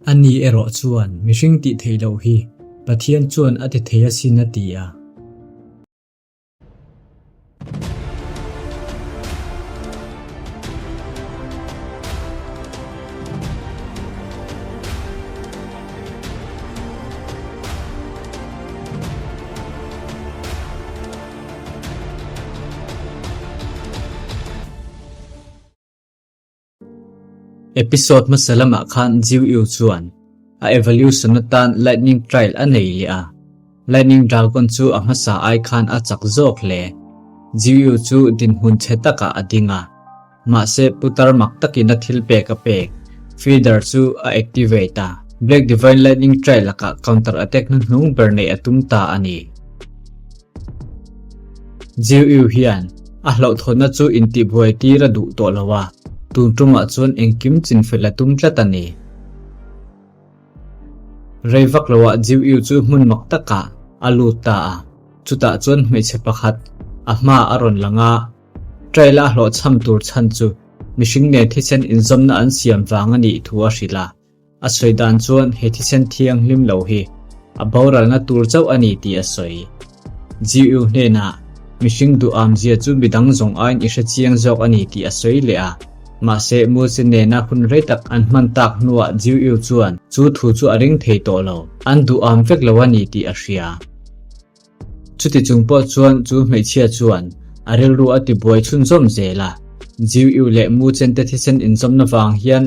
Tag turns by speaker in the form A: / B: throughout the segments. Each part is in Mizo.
A: Ani erawh chuan mihring tih theih loh hi Pathian chuan a ti thei asin a ti a. Episode hmasa lamah khan Jiu Yu chuan a evolution atan Lightning Trail a nei leh a, Lightning Dragon chu a hmasa ai khan a chak zawk hle. Jiu Yu chu dinhmun chhe takah a ding a, mahse putar mak takin a thil pek a pek, Feeder chu a activate a, Black Divine Lightning Trail lakah counter attack hnuhnung ber neih a tum ta a ni. Jiu Yu hian a hlauhthawnna chu intihbuai tir a duh tawh lo a, tun tumah chuan engkim chinfel a tum tlat a ni. Rei vak loah Jiu Yu chu hmun mak takah a lut ta a, chutah chuan hmeichhe pakhat a hma a rawn lang a, trail a hlawhchham tur chhan chu mihring nen thisen inzawmna an siam vang a nih thu a hrilh a. A sawi dan chuan he thisen thianghlim lo hi a boralna tur chauh a ni tih a sawi. GU hnenah mihring duham zia chu midang zawng aiin i hre chiang zawk a ni tih a sawi leh a. Mahse, Muse nena hun rei tak an hman tak hnuah GU chuan chu thu chu a ring thei tawh lo, an duham vek lo a ni tih a hria. Chuti chung pawh chuan chu hmeichhia chuan a rilru a tibuai chhunzawm zel a. Jiu Yu leh Mu Chen te thisen inzawmna vang hian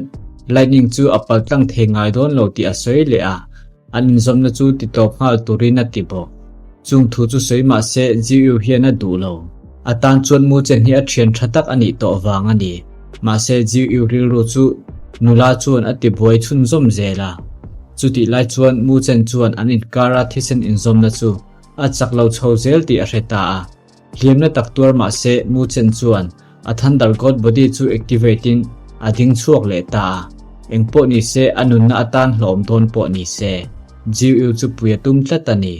A: Lightning chu a pal tlang thei ngai dawn lo tih a sawi leh a, an inzawmna chu ti tawp nghal turin a ti bawk. Chung thu chu sawi mah se Jiu Yu hian a duh lo. A tan chuan Mu Chen hi a thian tha tak a nih tawh vang a ni. Mahse Jiu Yu rilru chu nula chuan a tibuai chhunzawm zel a. Chutih lai chuan Mu Chen chuan an inkara thisen inzawmna chu a chak lo chho zel tih a hre ta a. Hliamna tak tuar mah se Mu Chen chuan a Thunder God Body chu activate in a ding chhuak leh ta a. Eng pawh ni se a nunna atan hlawm dawn pawh ni se Jiu Yu chu pui a tum tlat a ni.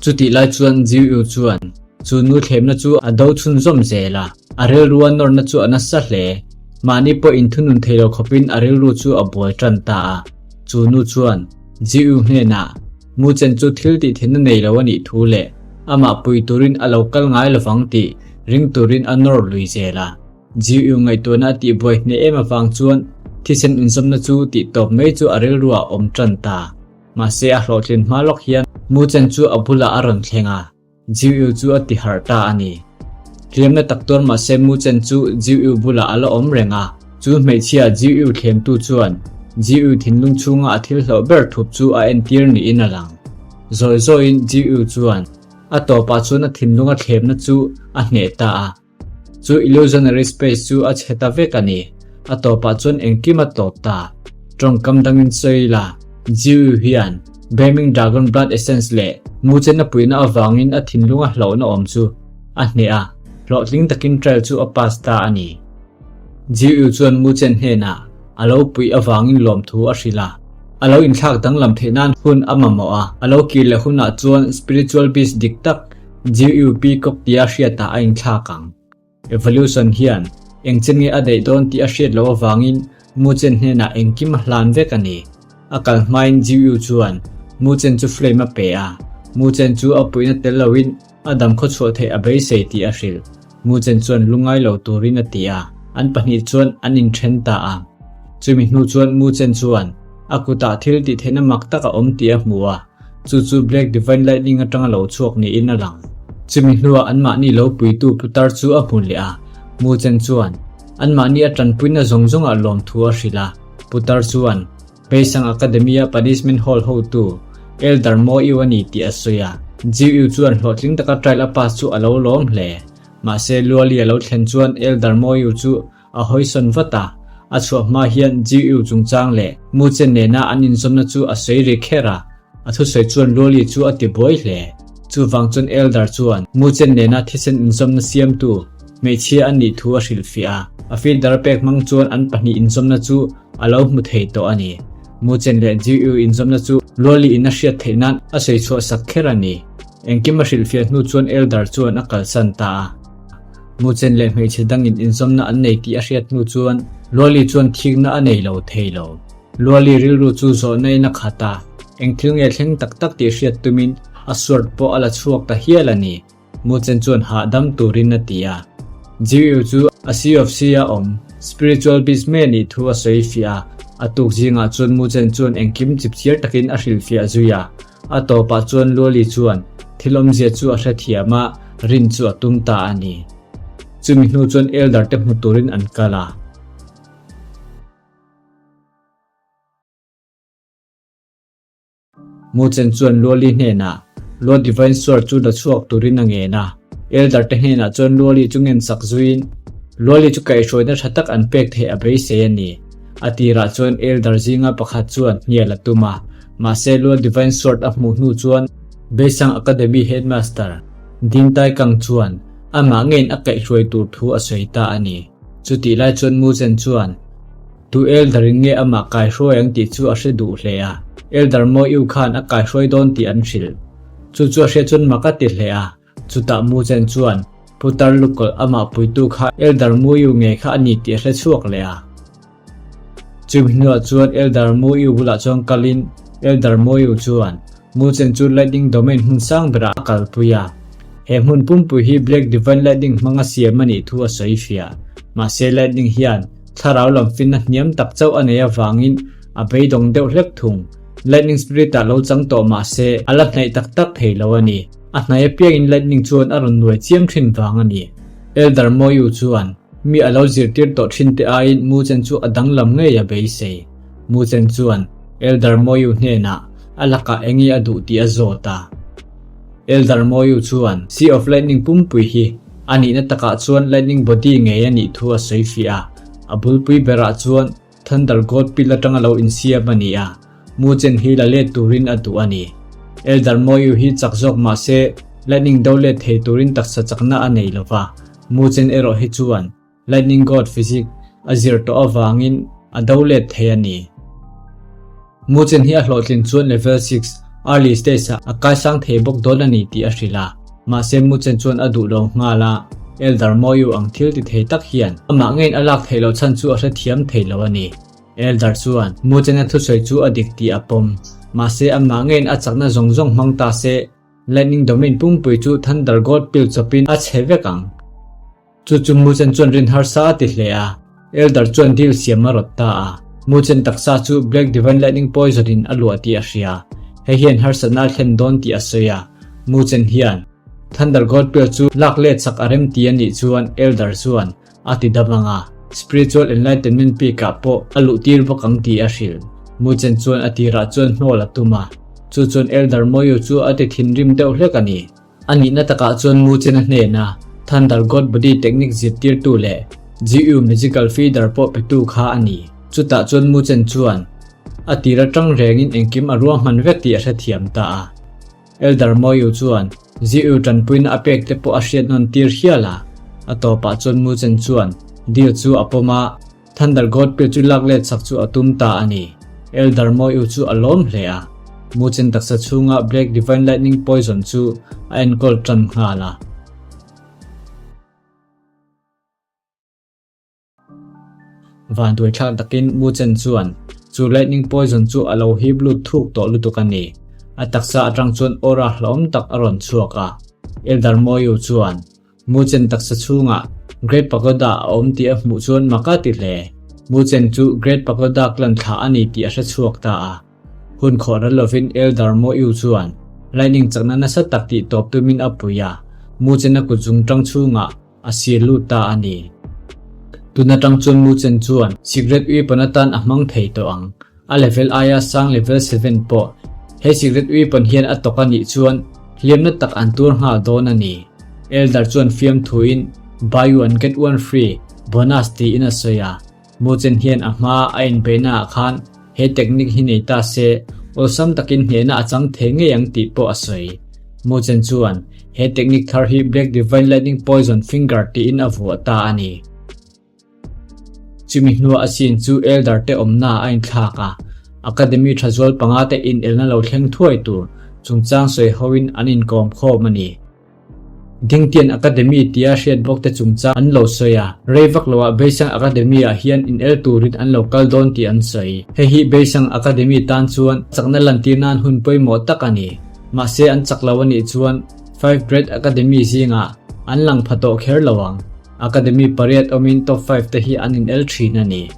A: Chutih lai chuan Jiu Yu chuan chu nu thlemna chu a do chhunzawm zel a, a rilrua nawrna chu a nasa hle. Mahni pawh inthunun thei lo khawpin a rilru chu a buai tan ta a. Chu nu chuan Jiu Yu hnenah Mu Chen chu thil tih theihna nei lo a nih thu leh amah pui turin a lo kal ngai lovang tih ring turin a nawr lui zel a. Jiu Yu ngaihtuahna a tihbuai hneh em avang chuan thisen inzawmna chu tih tawp mai chu a rilruah a awm tan ta. Mahse a hlawhtlin hma lawk hian Mu Chen chu a bulah a rawn thleng a, Jiu Yu chu a ti harh ta a ni. Hliamna tak tuar mahse Mu Chen chu Jiu Yu bulah a la awm reng a, chu hmeichhia Jiu Yu thlemtu chuan Jiu Yu thinlung chhunga a thil hlauh ber thup chu a entir niin a lang. Zawi zawiin Jiu Yu chuan a tawpah chuan a thinlunga thlemna chu a hneh ta a. Chu illusionary space chu a chhe ta vek a ni. A tawpah chuan engkim a tawp ta. Tawngkam dangin sawi ila, Jiu hian Beaming Dragon Blood Essence leh Muchen a puihna avangin a thinlunga hlauhna awm chu a hneh a, hlawhtling takin trial chu a pass ta a ni. Jiu chuan Muchen hnenah a lo puih avangin lawmthu a hrilh a. A lo inthlak danglam theih nan hun a mamawh a, a lo kir leh hunah chuan spiritual beast dik tak GUP kawk tia hriatah a inthlak ang. Evolution hian eng chen nge a daih dawn tih a hriat loh avangin Muchen hnenah engkim a hlan vek a ni. A kal hmain GU chuan Muchen chu flame a pe a, Muchen chu a puihna tel loin a dam khawchhuah theih a beisei tih a hrilh. Muchen chuan lungngai lo turin a ti a, an pahnih chuan an inthen ta a. Chumi hnu chuan Muchen chuan a kutah thil tih theihna mak tak a awm tih a hmu a. Chu chu Black Divine Lightning atanga lo chhuak niin a lang. Chumi hnuah anmahni lo puitu putar chu a hmu leh a, Mu Chen chuan anmahni a tanpuina zawng zawngah lawmthu a hrilh a. Putar chuan Beisang Academy-a Punishment Hall hotu Elder Mo Yu a ni tih a sawi a. Jiu Yu chuan hlawhtling taka trial a pass chu a lo lawm hle. Mahse Luali a lo thlen chuan Elder Mo Yu chu A hawisawn vat a, a chhuah hma hian GU chungchang leh Mu Chen nena an inzawmna chu a sawi ri kher a, a thusawi chuan Luoli chu a ti buai hle. Chuvang chuan Elder chuan Mu Chen nena thisen inzawmna siamtu hmeichhia a nih thu a hrilhfiah a, a filter pek hmang chuan an pahnih inzawmna chu a lo hmu thei tawh a ni. Mu Chen leh GU inzawmna chu Luoli in a hriat theih nan a sawi chhuah sak kher a ni. Engkim a hrilhfiah hnu chuan Elder chuan a kalsan ta a. Muchen leh hmeichhe dangin inzawmna an nei tih a hriat hnu chuan Luali chuan thikna a nei lo thei lo. Luali rilru chu zawhna in a khat a, eng thil nge thleng tak tak tih hriat tumin a sword pawh a la chhuak ta hial a ni. Muchen chuan hahdam turin a ti a. Jiu chu a Sea of Sea a awm spiritual beast me nih thu a sawi fiah a, a tuk zingah chuan Muchen chuan engkim chipchiar takin a hrilhfiah zui a. A tawpah chuan Luali chuan thil awmzia chu a hrethiam a, rin chu a tum ta a ni. Chumi hnu chuan Elder te hmu turin an kal a. Muchen chuan Luali hnenah Lua Divine Sword chu la chhuak turin a ngen a. Elder te hnenah chuan Luali chu ngen sak zuiin Luali chu kaihhruaina tha tak an pek theih a beisei a ni. A tirah chuan Elder zinga pakhat chuan hnial a tum a, mahse Lua Divine Sword a hmuh hnu chuan Beisang Academy Headmaster Din Tai Kang chuan amah ngeiin a kaihhruai tur thu a sawi ta a ni. Chutih lai chuan Muchen chuan Tu Elder in nge amah kaihruai ang tih chu a hre duh hle a, Elder Mo Yu khan a kaihruai dawn tih an hrilh. Chu chu a hriat chuan mak a ti hle a, chutah Muchen chuan Putar lukawlh amah puitu kha Elder Mo Yu nge kha a ni tih a hre chhuak leh a. Chumi hnuah chuan Elder Mo Yu bulah chuan kalin Elder Mo Yu chuan Muchen chu Lightning Domain hmun sang berah a kalpui a. He hmun pumpui hi Black Divine Lightning hmanga siam a nih thu a sawi fiah. Mahse Lightning hian Thlarau lam finna hniam tak chauh a nei avangin a beidawng deuh hlek thung. Lightning Spirit ah lo chang tawh mah se a la hnaih tak tak thei lo a ni. A hnai apiangin Lightning chuan a rawn nuai chiam thin vang a ni. Elder Moyu chuan mi a lo zirtir tawh thin te aiin Muchen chu a danglam ngei a beisei. Muchen chuan Elder Moyu hnenah a lakah enge a duh tih a zawt a. Elder Moyu chuan Sea of Lightning pumpui hi a nihna takah chuan Lightning Body ngei a nih thu a sawi fiah a, a bulpui berah chuan Thunder God Pill atanga lo insiam a ni a, Muchen hi la let turin a duh a ni. Elder Moyu hi chak zawk mah se Lightning do let thei turin taksa chakna a nei lo va, Muchen erawh hi chuan Lightning God Physic a zir tawh avangin a do let thei a ni. Muchen hi a hlawhtlin chuan Level 6, Early Stage ah a kaisang thei bawk dawn a ni tih a hrilh a. Mahse Muchen chuan a duh lo nghal a, Elder Moyu ang thil ti thei tak hian amah ngeiin a lak theih loh chhan chu a hrethiam thei lo a ni. Elder chuan Muchen-a thusawi chu a dik tih a pawm. Mahse amah ngeiin a chakna zawng zawng hmang ta se, Lightning Domain pumpui chu Thunder God Pill chawpin a chhe vek ang. Chu chu Muchen chuan rin harsa a ti hle a, Elder chuan deal siam a rawt ta a. Muchen taksa chu Black Divine Lightning Poison in a luah tih a hria. Hei hian harsatna a thlen dawn tih a sawi a. Muchen hian Thunder God Pill chu lak let chak a rem ti a nih chuan Elder chuan a ti dam ang a, Spiritual Enlightenment Peak ah pawh a luh tir bawk ang tih a hrilh. Muchen chuan a tirah chuan hnawl a tum a, chu chuan Elder Moyu chu a ti thinrim deuh hlek a ni. A nihna takah chuan Muchen-a hnena Thunder God Body Technique zirtirtu leh GU Magical Feeder pawh petu kha a ni. Chutah chuan Muchen chuan a tir atang rengin engkim a ruahman vek tih a hrethiam ta a. Elder Moyu chuan GU tanpuina a pek te pawh a hriat nawn tir hial a. A tawpah chuan Muchen chuan deal chu a pawm a. Thunder God pill chu lak let chak chu a tum ta a ni. Elder Moyu chu a lawm hle a. Muchen taksa chhunga Black Divine Lightning Poison chu a enkawl tan nghal a. Vanduai thlak takin Muchen chuan chu Lightning Poison chu a lo hip lut thuk tawh lutuk a ni. A taksa atang chuan aura hlauhawm tak a rawn chhuak a. Elder Moyu chuan Muchen taksa chhungah Great Pagoda a awm tih a hmuh chuan mak a ti hle. Muchen chu Great Pagoda clan thlah a ni tih a hre chhuak ta a. Hun khawh ral lovin Elder Mo Yu chuan lightning chakna nasa tak tih tawp tumin a pui a, Muchen a kut zung tang chhungah a sir lut ta a ni. Tun atang chuan Muchen chuan secret weapon atan a hmang thei tawh ang. A level aia sang level 7 pawh he secret weapon hian a tawk a nih chuan hliamna tak an tur nghal dawn a ni. Elder chuan fiamthuin buy one get one free bonus tiin a sawi a, Muchen hian a hma a inbeihna ah khan he technique hi nei ta se awlsam takin hnehna a chang thei ngei ang tih pawh a sawi. Muchen chuan he technique thar hi Black Divine Lightning Poison Finger tiin a vuah ta a ni. Chumi hnuah a scene chu Elder te awmna a inthlak a, Academy thazual panga te inelna lo thleng thuai tur chungchang sawi hoin an inkawm khawm a ni. Dingtian Academy tia hriat bawk te chungchang an lo sawi a, rei vak loah Beisang Academy ah hian inel turin an lo kal dawn tih an sawi. Hei hi Beisang Academy tan chuan chakna lantir nan hun pawimawh tak a ni. Mahse an chak lo a nih chuan Five Great Academy zingah an lang pha tawh kher lo ang. Academy pariat awmin top five te hi an inel thin a ni.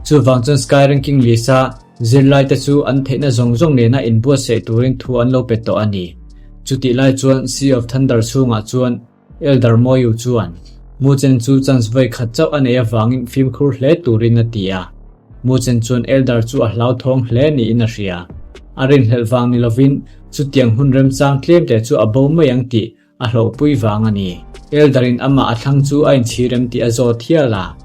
A: Chuvang chuan Sky Ranking List-a zirlaite chu an theihna zawng zawng nena inbuatsaih turin thu an lo pe tawh a ni. Chutih lai chuan Sea of Thunder chhungah chuan Elder Moyu chuan Muchen chu chance vawi khat chauh a neih avangin fimkhur hle turin a ti a. Muchen chuan Elder chu a hlauthawng hle niin a hria. A rinhlelh vang ni lovin chutiang hun remchang tlemte chu a bo mai ang tih A hlawhpui vang a ni. Elder in amah a thlang chu a inchhirem tih a zawt hial a.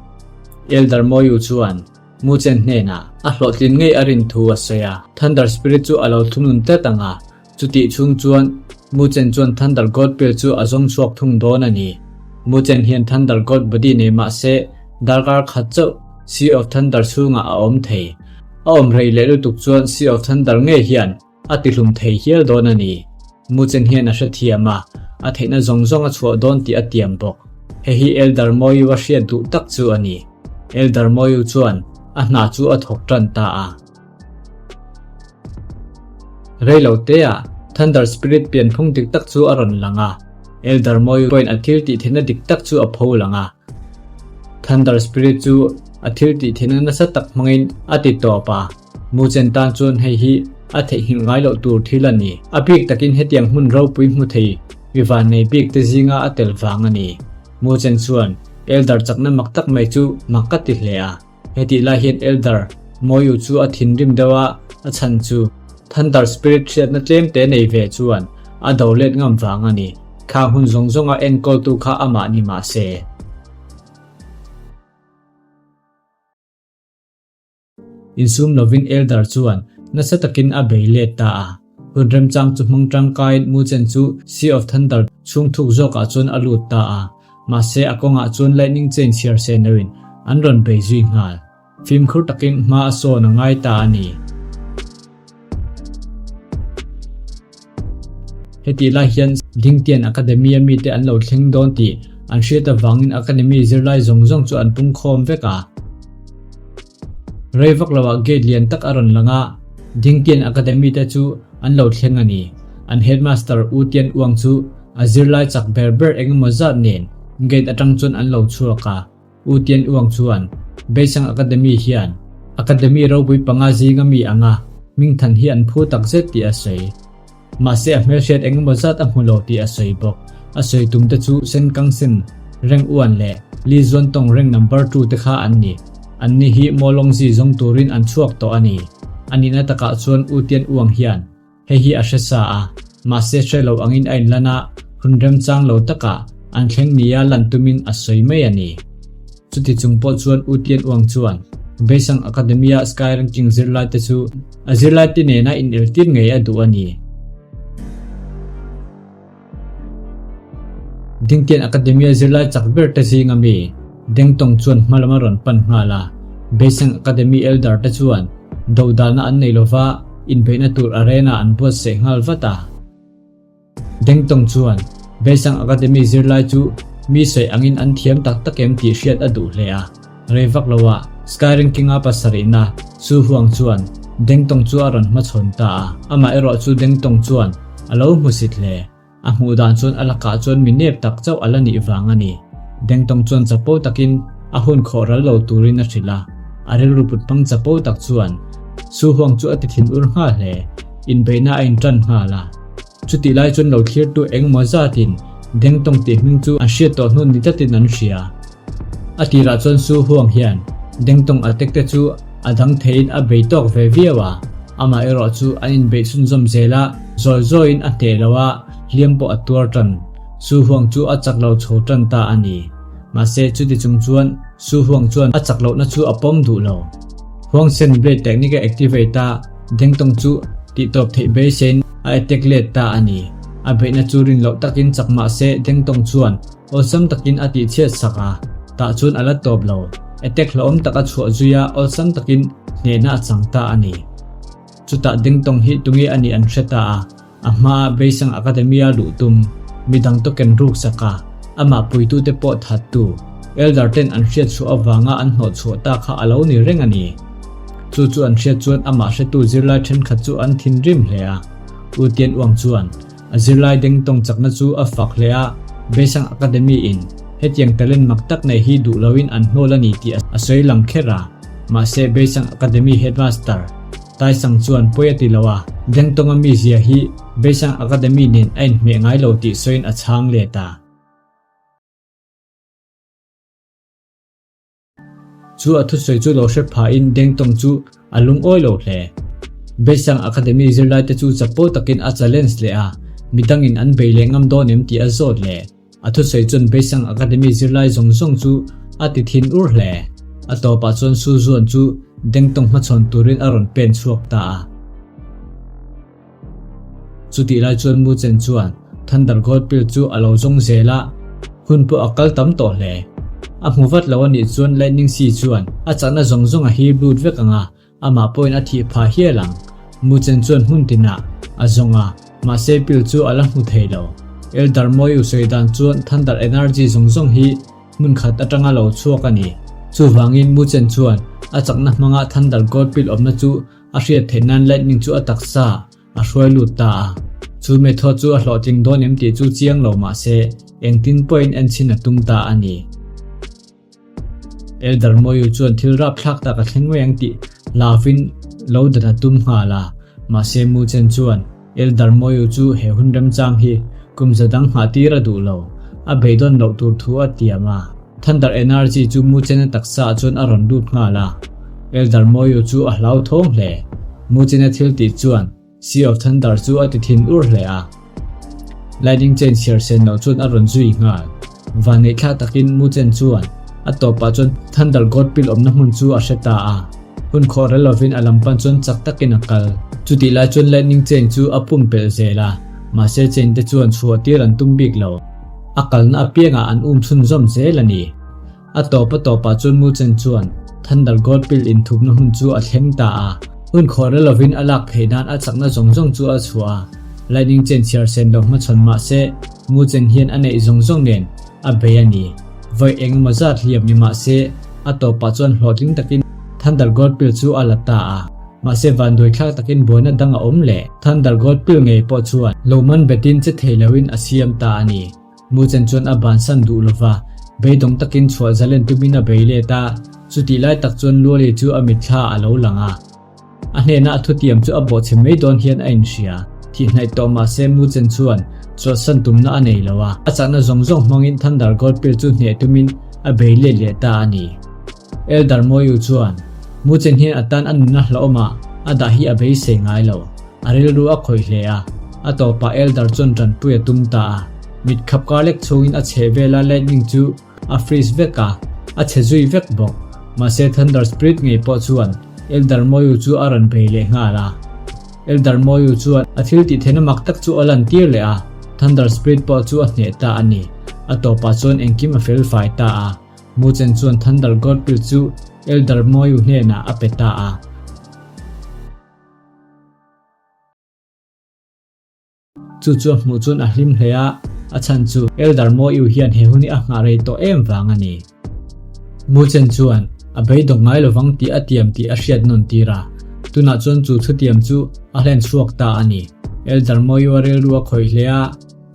A: Elder Moyu chuan Muchen hnenah a hlawhtlin ngei a rin thu a sawi a. Thunder Spirit chu a lo thunun tlat ang a, chutih chhung chuan Muchen chuan Thunder God Pill chu a zawng chhuak thung dawn a ni. Muchen hian Thunder God Body nei mah se darkar khat chauh Sea of Thunder chhungah a awm thei. A awm rei leh lutuk chuan Sea of Thunder ngei hian A tihlum thei hial dawn a ni. Muchen hian a hrethiam a, a theihna zawng zawng a chhuah dawn tih a tiam bawk. Hei hi Elder Moyu a hriat duh tak chu a ni. Elder Moyu chuan a hna chu a thawk tan ta a. Rei lo teah Thunder Spirit pianphung dik tak chu a rawn lang a. Elder Moyu pawhin a thil tih theihna dik tak chu a pho lang a. Thunder Spirit chu a thil tih theihna nasa tak hmangin a ti tawp a. Muchen tan chuan hei hi a theihnghilh ngai loh tur thil a ni. A bik takin hetiang hmun ropui hmu thei mi vannei bik te zinga a tel vang a ni. Muchen chuan Elder chakna mak tak mai chu mak ka ti hle a. Hetih lai hian Elder Moyu chu a thinrim deuh a, a chhan chu Thunder Spirit hriatna tlem te nei ve chuan a do let ngam vang a ni. Khang hun zawng zawnga enkawltu kha amah ni mah se. Insum lovin Elder chuan nasa takin a bei let ta a. Hun remchang chu hmang tangkaiin Muchen chu Sea of Thunder chhung thuk zawkah chuan a lut ta a. Mahse a kawngah chuan Lightning Chain chhiar se neuhin an rawn bei zui nghal. Fimkhur takin hma a sawn a ngai ta a ni. Hetih lai hian Dingtian Academy-a mite an lo thleng dawn tih an hriat avangin Academy zirlai zawng zawng chu an pungkhawm vek a. Rei vak loah gate lian tak a rawn lang a, Dingtian Academy te chu an lo thleng a ni. An headmaster U Tian Uang chu a zirlai chak ber ber engemaw zat nen gate atang chuan an lo chhuak a. U Tian Uang chuan, Beisang Academy hian Academy ropui panga zinga mi anga hmingthan hi an phu tak zet tih a sawi. Mahse a hmelhriat engemaw zat a hmu lo tih a sawi bawk. A sawi tum te chu Sen Kang Sen, Reng Uan leh Li Zuan Tawng Reng Number Two te kha an ni. Anni hi Mawlawngzi zawng turin an chhuak tawh a ni. A nihna takah chuan U Tian Uang hian Hei hi a hre sa a, mahse hre lo angin a inlan a, hun remchang lo takah an thleng nia lan tumin a sawi mai a ni. Chuti chung pawh chuan U Tian Uang chuan Beisang Academy-a Sky Ranking zirlaite chu a zirlaite nena ineltir ngei a duh a ni. Dingtian Academy-a zirlai chak ber te zinga mi Dengtawng chuan hma lam a rawn pan nghal a. Beiseng Academy Elder te chuan dodalna an nei lova inbeihna tur arena an buatsaih nghal vat a. Dengtawng chuan Beisang Academy zirlai chu mi sawi angin an thiam tak tak em tih hriat a duh hle a. Rei vak loah Sky Ranking-a pasarihna Su Huang chuan Dengtawng chu a rawn hmachhawn ta a. Amah erawh chu Dengtawng chuan a lo hmusit hle. A hmuh dan chuan a lakah chuan mi nep tak chauh a la nih vang a ni. Dengtawng chuan chapo takin a hun khawh ral lo turin a hrilh a. A rilru put hmang chapo tak chuan Su Huang chu a ti thin ur nghal hle. Inbeihna a intan nghal a. Chutih lai chuan lo thlirtu engmaw zatin Dengtawng tih hming chu an hriat tawh hnu ni tlatin an hria. A tirah chuan Su Huang hian Dengtawng a tek te chu a dang theiin a bei tawk ve viau a, amah erawh chu an inbeih chhunzawm zel a, zawi zawiin a hneh lo a, hliam pawh a tuar tan. Su Huang chu a chak lo chho tan ta a ni. Mahse chuti chung chuan Su Huang chuan a chak lohna chu a pawm duh lo. Huang Sen Blade technique a activate a, Dengtawng chu tihtawp theih beiseiin a attack let ta a ni. A beihna chu rin loh takin chak mahse Dengtawng chuan Awlsam takin a tihchhiat sak a, tah chuan a la tawp lo. Attack hlauhawm tak a chhuah zui a, awlsam takin hnehna a chang ta a ni. Chutah Dingtawng hi tunge a nih an hre ta a, a hmaa Beisang Academy-a luh tum. Midang token ruksak a, amah puitute pawh thattu, elder ten an hriat chhuah avanga an hnawh chhuah ta kha a lo ni reng a ni. Chu chu an hriat chuan amah hretu zirlai thenkhat chu an thinrim hle a. U Tian Uang chuan a zirlai deng tawng chakna chu a fak hle a, Beisang Academy in hetiang talent mak tak nei hi duh loin an hnawl a ni tih a sawi lang kher a. Mahse Beisang Academy headmaster Taisang chuan pawi a ti lo a, Dengtawnga mizia hi Beisang Academy nen a inhmeh ngai lo tih sawiin a chhang let a. Chu a thusawi chu lo hre phahin Dengtawng chu a lungawi lo hle. Beisang Academy zirlaite chu chapo takin a challenge leh a, midangin an bei leh ngam dawn em tih a zawt leh. A thusawi chuan Beisang Academy zirlai zawng zawng chu a ti thin ur hle. A tawpah chuan Su Zuan chu Dengtawng hmachhawn turin a rawn pen chhuak ta a. Chutih lai chuan Mu Chen chuan Thunder God Pill chu a lo zawng zel a, hun pawh a kal tam tawh hle. A hmu vat lo a nih chuan Lightning Sea chuan a chakna zawng zawng a hip lut vek ang a, amah pawhin a thih phah hial ang. Mu Chen chuan hmun tinah a zawng a, mahse pill chu a la hmu thei lo. Elder Moyu sawi dan chuan Thunder Energy zawng zawng hi hmun khat atanga lo chhuak a ni. Chuvangin Mu Chen chuan a chakna hmanga Thunder God Pill awmna chu A hriat theih nan lightning chu a taksa a hruai lut ta a. Chu method chu a hlawhtling dawn em tih chu chiang lo mah se, engtin pawhin enchhin a tum ta a ni. Elder Moyu chuan thil rapthlak tak a thleng mai ang tih hlauvin lo dan a tum nghal a. Mahse Mu Chen chuan Elder Moyu chu he hun remchang hi kum za dang nghah tir a duh lo, a beidawn loh tur thu a tiam a. Thunder Energy chu Mu Chen-a taksa ah chuan a rawn lut nghal a. Elder Moyu chu a hlauthawng hle. Mu Chen-a thil tih chuan Sea of Thunder chu a ti thin ur hle a. Lightning Chain chhiar sen loh chuan a rawn zui nghal. Vanneih thlak takin Mu Chen chuan a tawpah chuan Thunder God Pill awmna hmun chu a hre ta a. Hun khawh rel lovin a lam pan chuan chak takin a kal. Chutih lai chuan Lightning Chain chu a pumpelh zel a, mahse chain te chuan chhuah tir an tum bik lo. A kalna apiangah an um chhunzawm zel a ni. A tawp a tawpah chuan Mu Chen chuan Thunder God Pill inthupna hmun chu a thleng ta a. Hun khawh rel lovin a lak theih nan a chakna zawng zawng chu a chhuah a. Lightning Chain chhiar sen lo hmachhawn mah se Mu Chen hian a neih zawng zawng nen a bei a ni. Vawi eng emaw zat hliam ni mah se a tawpah chuan hlawhtling takin Thunder God Pill chu a la ta a. Mahse vanduai thlak takin buaina dang a awm leh. Thunder God Pill ngei pawh chuan lo man betin che thei loin a siam ta a ni. Mu Chen chuan a bansan duh lova, beidawng takin chhuah zalen tumin a bei let a, chutih lai tak chuan Luali chu a mitthla a lo lang a. A hnena a thutiam chu a bawhchhe mai dawn hian a inhria. Thihhnaih tawh mahse Mu Chen chuan chawlhsan tumna a nei lo a, a chakna zawng zawng hmangin Thunder God Pill chu hneh tumin a bei let leh ta a ni. Elder Moyu chuan, Mu Chen hian a tan a nunna hlauhawmah a dah hi a beisei ngai lo. A rilru a khawih hle a, a tawpah Elder chuan tanpui a tum ta a. Mit khap kar lek chhungin a chheh vela lightning chu a freeze vek a, a chhe zui vek bawk. Mahse Thunder Spirit ngei pawh chuan Elder Moyu chu a rawn bei leh nghal a. Elder Moyu chuan a thil tih theihna mak tak chu a lantir leh a, Thunder Spirit pawh chu a hneh ta a ni. A tawpah chuan engkim a felfai ta a. Mu Chen chuan Thunder God Pill chu Elder Moyu hnenah a pe ta a. Chu chu a hmuh chuan a hlim hle a, a chhan chu Elder Moyu hian he hun hi a nghah rei tawh em vang a ni. Mu Chen chuan a beidawng ngai lovang tih a tiam tih a hriat nawn tir a, tunah chuan chu thutiam chu a hlen chhuak ta a ni. Elder Moyu a rilru a khawih hle a.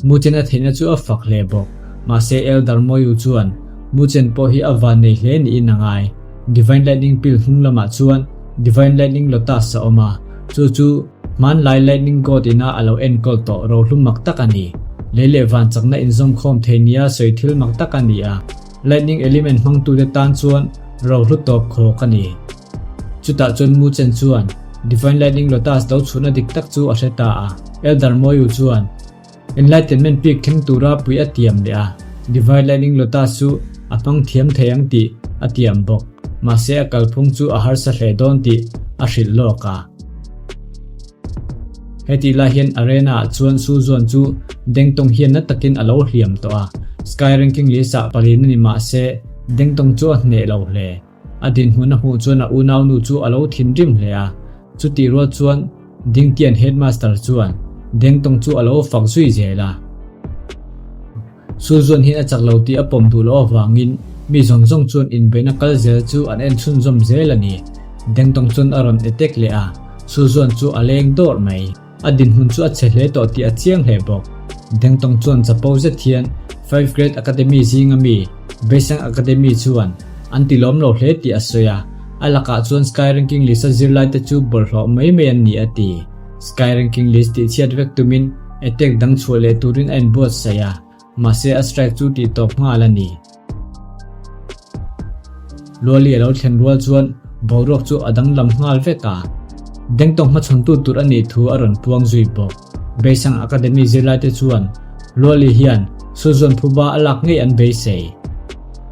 A: Muchen a theihna chu a fak hle bawk. Mahse Elder Moyu chuan Muchen pawh hi a van nei hle niin a ngai. Divine Lightning Pill hnung lamah chuan Divine Lightning Lotus a awm a, chu chu hmanlai Lightning God ina a lo enkawl tawh rohlum mak tak a ni. Lei leh van chakna inzawmkhawm thei nia sawi thil mak tak a ni a, Lightning Element hmangtute tan chuan rohlu tawp khawk a ni. Chutah chuan Mu Chen chuan Divine Lightning Lotus lo chhunna dik tak chu a hre ta a. Elder Moyu chuan Enlightenment Peak thleng tura pui a tiam leh a, Divine Lightning Lotus chu a hmang thiam thei ang tih a tiam bawk. Mahse a kalphung chu a harsa hle dawn tih a hrilh lawk a. Hetih lai hian arena ah chuan Su Zuan chu Dengtong hian na takin a lo hliam tawh a. Sky Ranking list ah palin a ni mahse Dengtong chu a hneh lo hle. A dinhmun a hmuh chuan a unaunu chu a lo thinrim hle a, chutih rual chuan Dingtian headmaster chuan Dengtong chu a lo fak zui zel a. Suzuan hian a chak lo tih a pawm duh loh avangin mi zawng zawng chuan inbeihna kal zel chu an en chhunzawm zel a ni. Dengtawng chuan a rawn attack leh a, Suzuan chu a leng dawrh mai. A dinhmun chu a chhe hle tawh tih a chiang hle bawk. Dengtawng chuan chapo zet hian Five Great Academy zinga mi Beisang Academy chuan an ti lawm lo hle tih a sawi a, a lakah chuan Sky Ranking List-a zirlaite chu bawlhhlawh mai mai an ni a ti. Sky Ranking List tihchhiat vek tumin attack dang chhuah leh turin a inbuatsaih a, mahse a strike chu tih tawp nghal a ni. Luali a lo thlen rual chuan boruak chu a danglam nghal vek a, Dengtawng hmachhawntu tur a nih thu a rawn puang zui bawk. Beisang Academy zirlaite chuan Luali hian Suzuan phuba a lak ngei an beisei.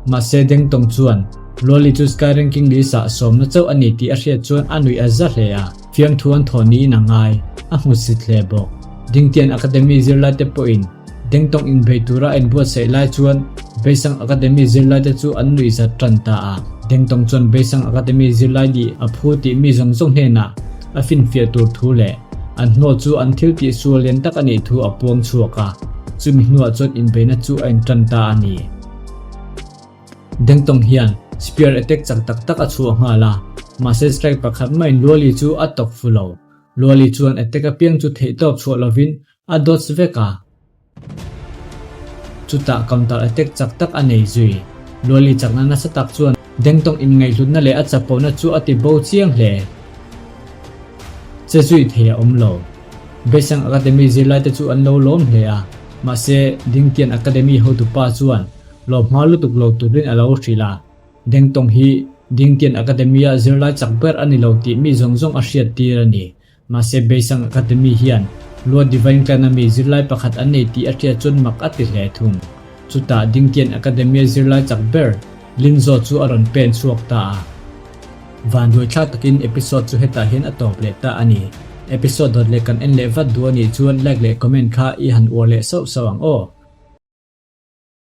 A: Mahse Dengtawng chuan Luali chu Sky Ranking List-ah sawmna chauh a ni tih a hriat chuan a nuih a za hle a. Fiamthu an thawh niin a ngai, a hmusit hle bawk. Dingtian Academy zirlaite pawhin Dengtawng inbei tura a inbuatsaih lai chuan Beisang Academy zirlaite chu an nuih zat tan ta a. Dengtawng chuan Beisang Academy zirlai nih a phu tih mi zawng zawng hnenah a finfiah tur thu leh an hnawl chu an thil tih sual lian tak a nih thu a puang chhuak a, chumi hnuah chuan inbeihna chu a intan ta a ni. Dengtawng hian spear attack chak tak tak a chhuah nghal a, mahse strike pakhat maiin Luali chu a tawk fu lo. Luali chuan attack apiang chu theihtawp chhuah lovin a dodge vek a. Chutah counter attack chak tak a nei zui. Luali chakna nasa tak chuan Dengtawng inngaihhlutna leh a chapona chu a ti bo chiang hle. Che zui thei a awm lo. Beisang Academy zirlaite chu an lo lawm hle a, mahse Dingtian Academy hotupa chuan Lawm hma lutuk lo turin a lo hrilh a, Dengtawng hi Dingtian Academy-a zirlai chak ber a ni lo tih mi zawng zawng a hriat tir a ni. Mahse Beisang Academy hian Lua Divine Clan-a mi zirlai pakhat an nei tih a hriat chuan mak a ti hle thung. Chutah Dingtian Academy-a zirlai chak ber Linzo chu a rawn pen chhuak ta a. Vanduai thlak takin episode chu hetah hian a tawp leh ta a ni. Episode dawt leh kan en leh vat duh a nih chuan like leh comment kha i han uar leh sauh sauh ang aw.